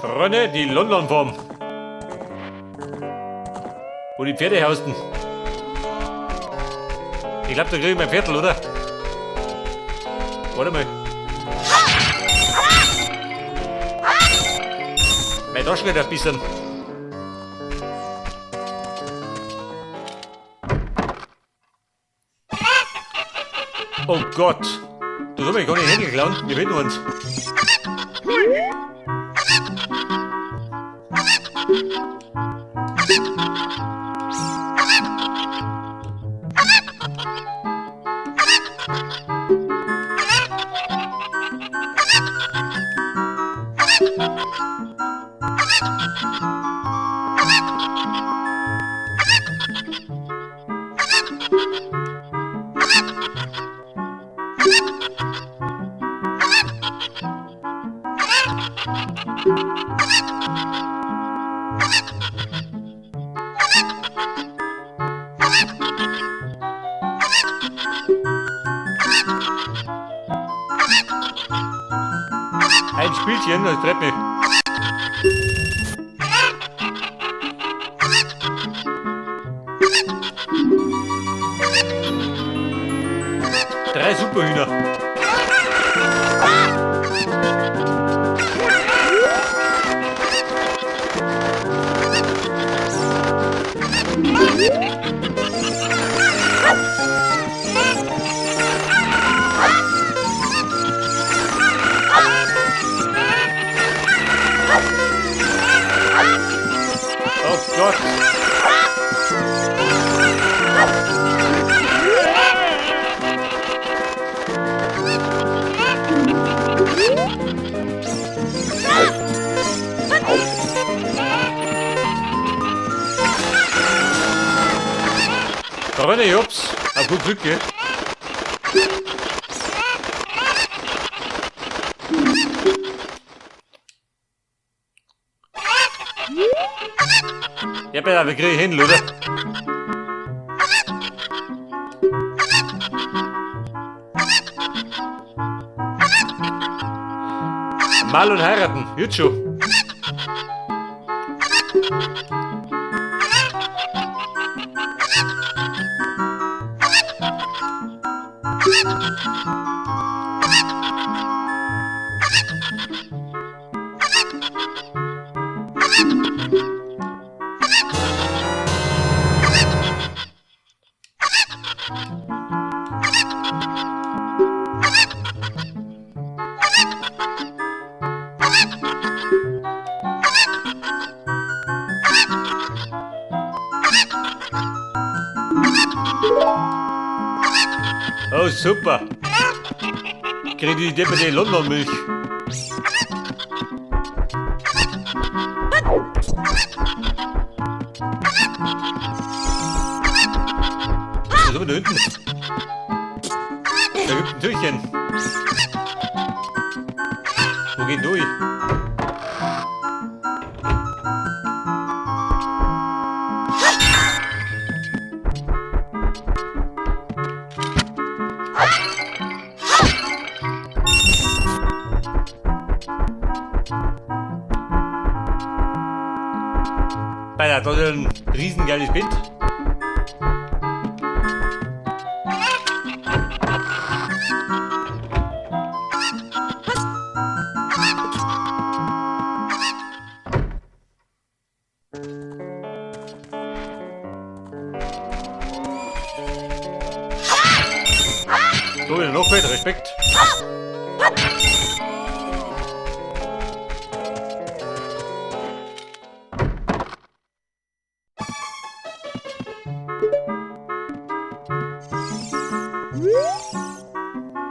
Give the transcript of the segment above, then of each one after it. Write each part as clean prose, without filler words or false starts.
Freunde, die London Farm. Wo die Pferde hausten. Ich glaube, da kriege ich mein Viertel, oder? Warte mal. Mein Taschengeld ein bisschen. Oh Gott! Du soll mich gar nicht Händel klauen, wir finden uns. Ein Spielchen, das treibt mich. Drei Superhühner. Oh Gott. Freunde, Jobs, hab gut Glück, gell? Ja, bitte, wir kriegen hin, oder? Mal und heiraten, jetzt schon. Oh, super. Krieg die depperte London-Milch. Was haben wir da hinten? Da gibt ein Türchen. Wo geht durch? Alter, das ist ein riesengeiles Bild. So, noch weiter, Respekt.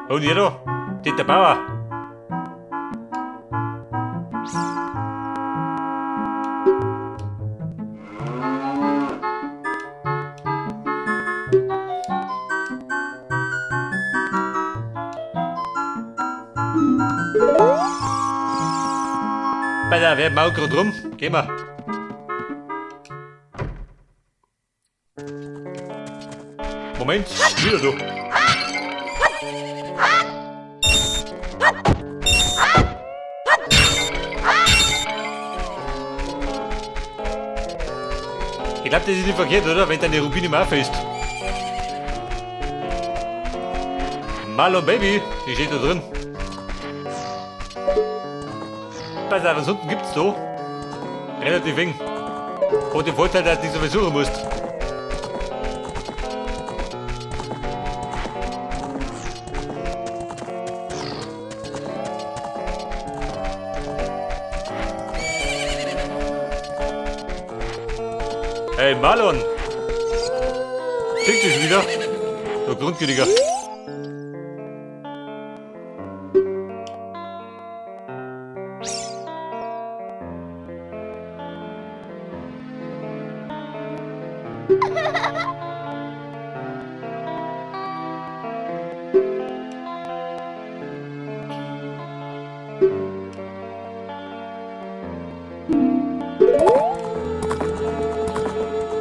Und hier da, der Bauer. Bei der wer mault grad rum? Gehen wir. Moment, wieder du. glaube, das ist nicht verkehrt, oder? Wenn deine Rubine mal fest. Marlon Baby, die steht da drin. Pass auf, was unten gibt's da? Relativ eng. Hat den Vorteil, dass du nicht so viel suchen musst. Hey Marlon! Kriegst du schon wieder? Du Grundgütiger.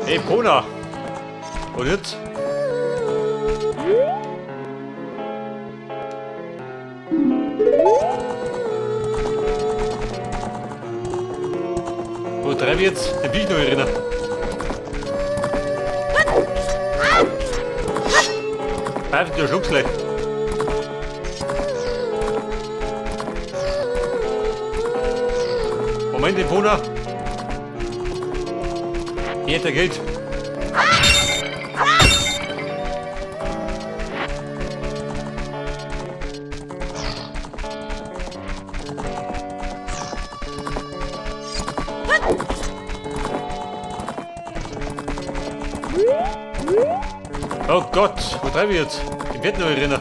Hey Pona! Und jetzt? Wo treibe ich jetzt? Den bin ich noch erinnern. Pfeift der Schlucksle. Moment, den Pona. Hier, der geht. Oh Gott, wo treibe ich jetzt? Ich werde noch erinnern.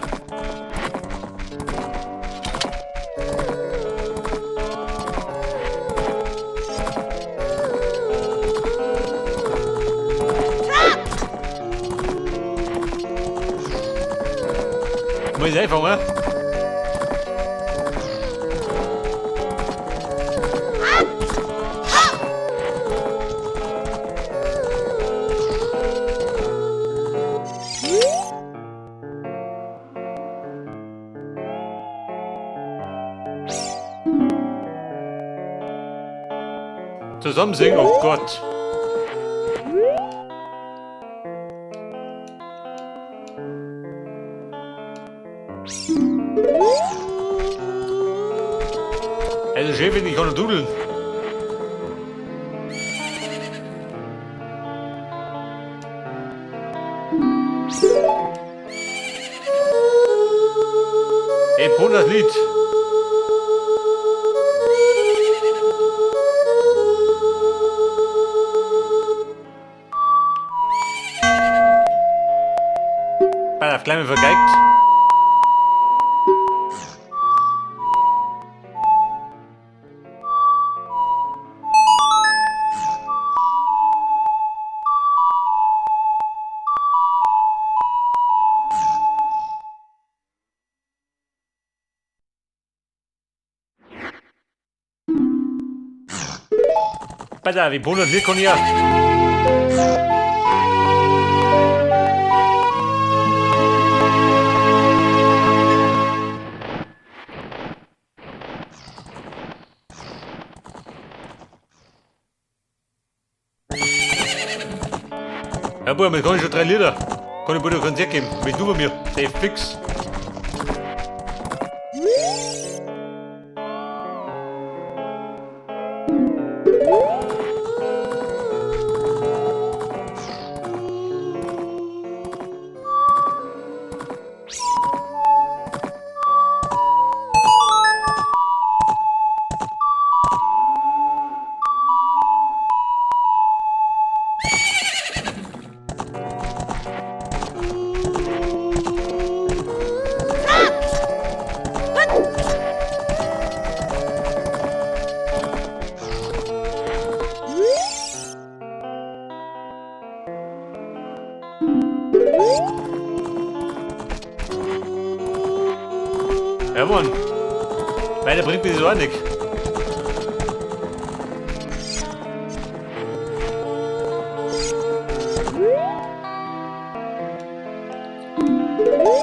Muss ich einfangen? Zusammen singen, oh Gott. Also Chefin, ich kann nur dudeln. Hey, Ponas Lied. Pass auf, gleich mal vergeigt. Pass auf, ich Ponas Lied kann ich auch. Ja, Bub, wir kann schon 3 Lieder. Kann ich bald ein Konzert geben. Mit du bei mir. Sei fix. Ja, Mann. Weiter bringt mich das auch nicht.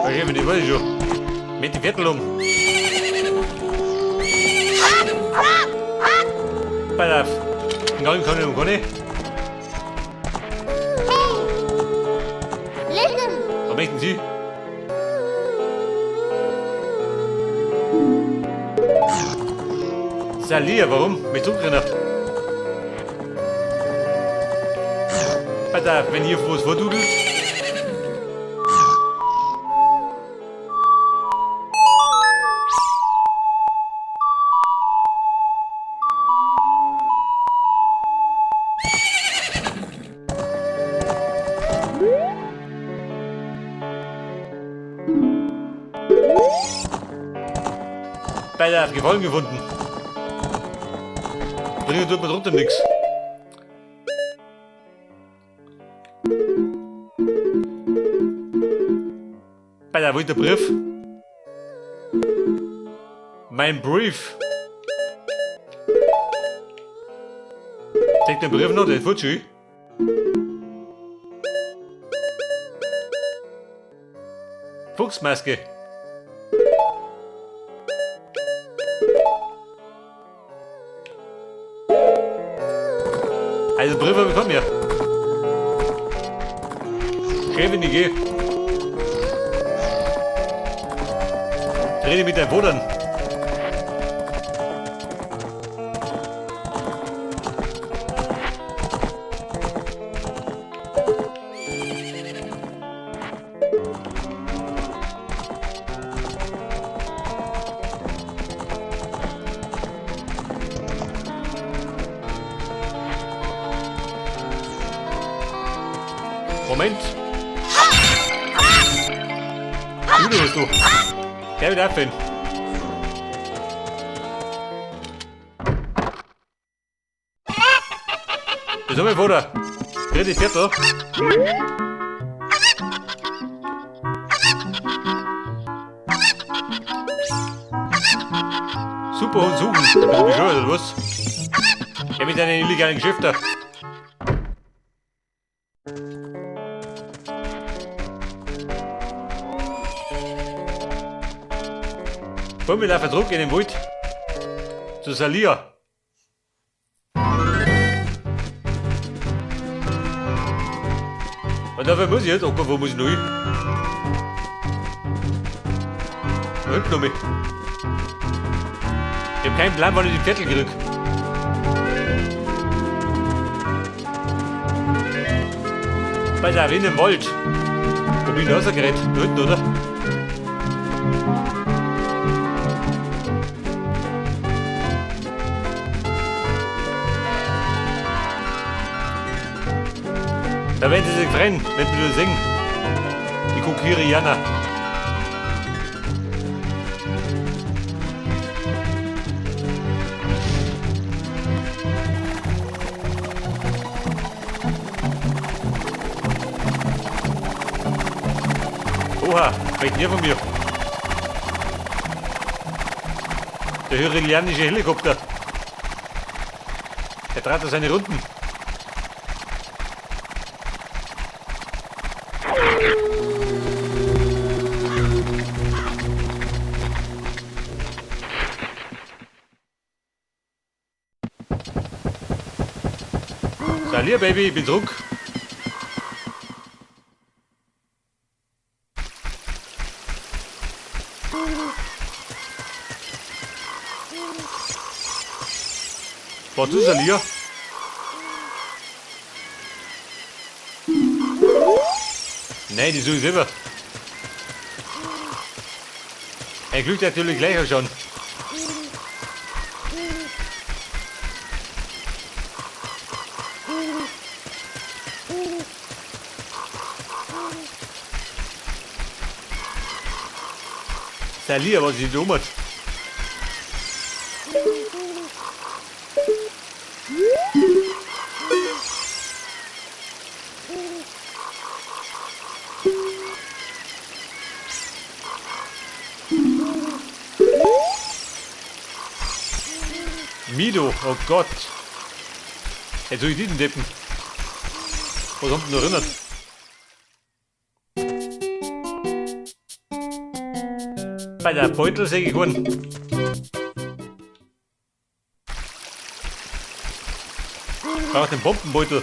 Okay, mit dem weiß ich schon. Mit dem Viertel um. Pass auf. Den Gang kann ich noch gar nicht. Möchten Sie? Salia, warum? Mit zurückrennen. Pass auf, wenn ihr was vordudelt. Pass auf, Gefallen gefunden. Bringen tut mir trotzdem nichts. Pass auf, wo ist der Brief? Mein Brief. Zeig den Brief noch, der ist futsch. Fuchsmaske. Also Brief habe ich von mir. Schön, wenn ich gehe. Rede mit deinem Bruder. Moment. Du bist du. Der wird abfinden. Das ist mein Vater. Dritte Viertel. Super und suchen. Da bist du bescheuert, oder was? Er mit seinen illegalen Geschäften. Komm, wir laufen zurück in den Wald. Zu Salia. Und dafür muss ich jetzt? Oh Gott, wo muss ich noch hin? Da hinten noch mal. Ich hab keinen Plan, wann ich die Viertel krieg. Pass auf, in dem Wald. Wo bin ich rausgerannt? Da hinten, oder? Da werden sie sich freuen, wenn sie das singen. Die Kokirianer. Oha, weit näher von mir. Der hyrillianische Helikopter. Der trat da seine Runden. Salut Baby, ich bin zurück. Was ist Salia? Nein, die suche ich selber. Ein Glück natürlich gleich schon. Salia, was ich da hat. Mido, oh Gott. Jetzt soll ich diesen Deppen. Was kommt denn da erinnert? Bei der Beutel sehe ich keinen. Ich brauche den Bombenbeutel.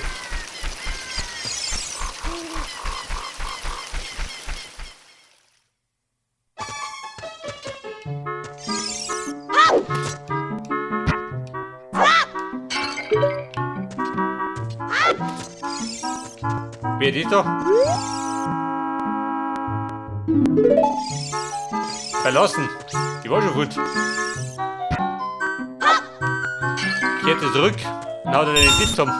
Wer ist da? Verlassen. Die war schon gut. Kehrte zurück und haut einen Tisch zusammen.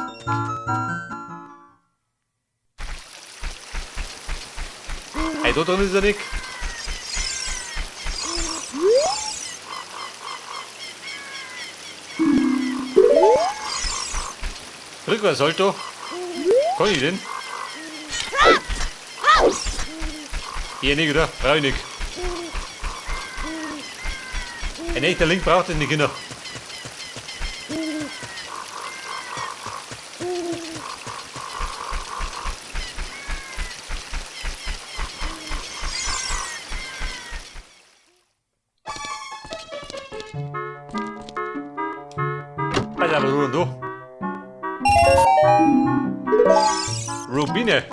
Hey, da drin ist er nicht. Rückwärtssalto. Kann ich denn? Hier nicht, oder? Brauch ich nicht. Ein echter Link braucht es nicht, Kinder. Pass auf, was du? Rubine.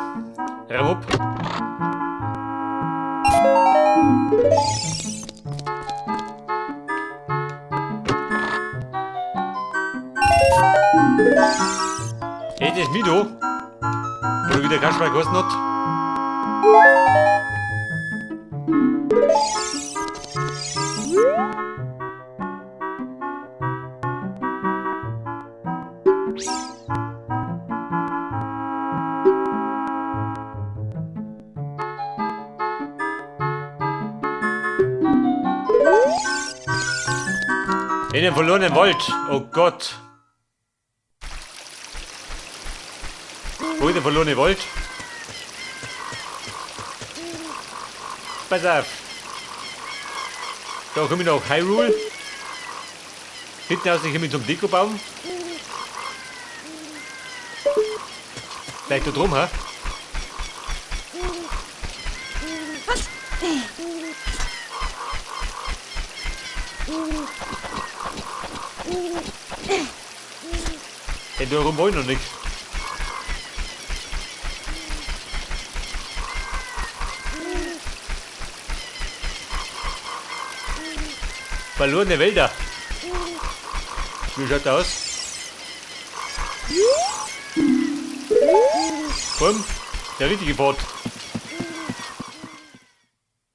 Ramup. Hey, das ist Mido. Oder wie der Kasperl geheißen hat. In dem verlorenen Wald. Oh Gott. Wo ist der verlorene Wald? Pass auf. Da komme ich nach Hyrule. Hinten aus komme ich zum Dekobaum. Vielleicht da drum, hä? Denn da rum wollen noch nicht. Verlorene Wälder. Wie schaut das aus? Komm, der richtige Pfad.